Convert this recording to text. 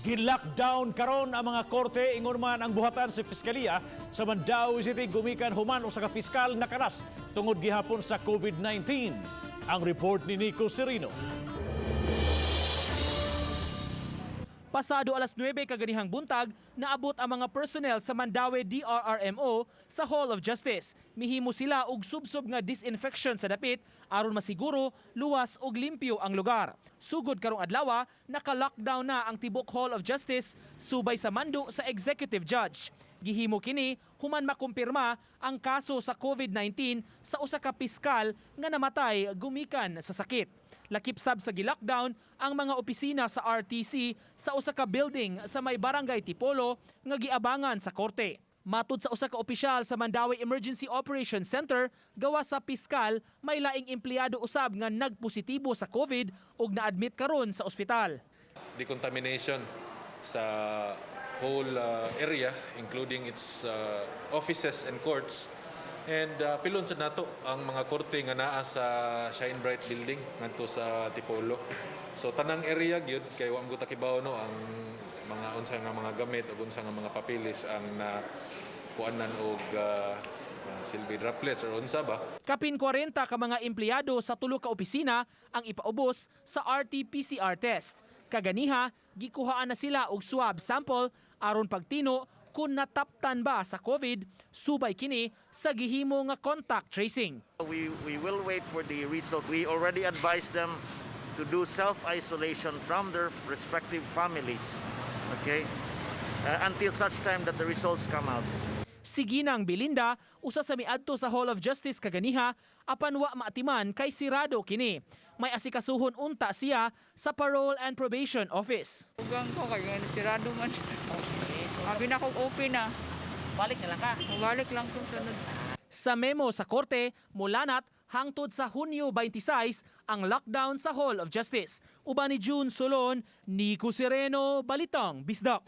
Gi-lockdown karon ang mga korte ingon man ang buhatan sa Piskaliya sa Mandaue City gumikan human usa ka fiskal nakalas tungod gihapon sa COVID-19. Ang report ni Nico Serino. Pasado alas 9 kaganihang buntag, naabot ang mga personnel sa Mandaue DRRMO sa Hall of Justice. Mihimo sila og subsob nga disinfection sa dapit aron masiguro luwas og limpyo ang lugar. Sugod karong adlaw, naka-lockdown na ang tibok Hall of Justice subay sa mando sa Executive Judge. Gihimo kini human makumpirma ang kaso sa COVID-19 sa usa ka piskal nga namatay gumikan sa sakit. Lakip sab sa gi-lockdown ang mga opisina sa RTC sa usa ka building sa may Barangay Tipolo nga giabangan sa korte. Matud sa usa ka opisyal sa Mandaue Emergency Operations Center, gawa sa piskal, may laing empleyado usab nga nagpositibo sa COVID ug na-admit karon sa ospital. Decontamination sa whole area, including its offices and courts, and pilon sad nato ang mga korte nga naa sa Shine Bright building ngadto sa Tipolo. So tanang area gyud, kay wa man kibaw, no, ang mga unsa nga mga gamit ug unsa nga mga papeles ang na kuanan og silbi droplets or unsa ba. Kapin 40 ka mga empleyado sa tulo ka opisina ang ipaubos sa RT-PCR test. Kaganiha, gikuhaan na sila og swab sample aron pagtino kung nataptan ba sa COVID, subay kini sa gihimo nga contact tracing. We will wait for the result. We already advised them to do self-isolation from their respective families, okay, until such time that the results come out. Si Ginang Belinda, usa sa miadto sa Hall of Justice kaganiha, apan wa maatiman kay sirado kini. May asikasuhon unta siya sa Parole and Probation Office. Ugang ko kay sirado man. Abi na kog open na. Balik na lang ka. Balik lang kung sunod. Sa memo sa korte, mulanat hangtod sa Hunyo 26 ang lockdown sa Hall of Justice. Uban ni June Solon, Nico Sereno, Balitang Bisdak.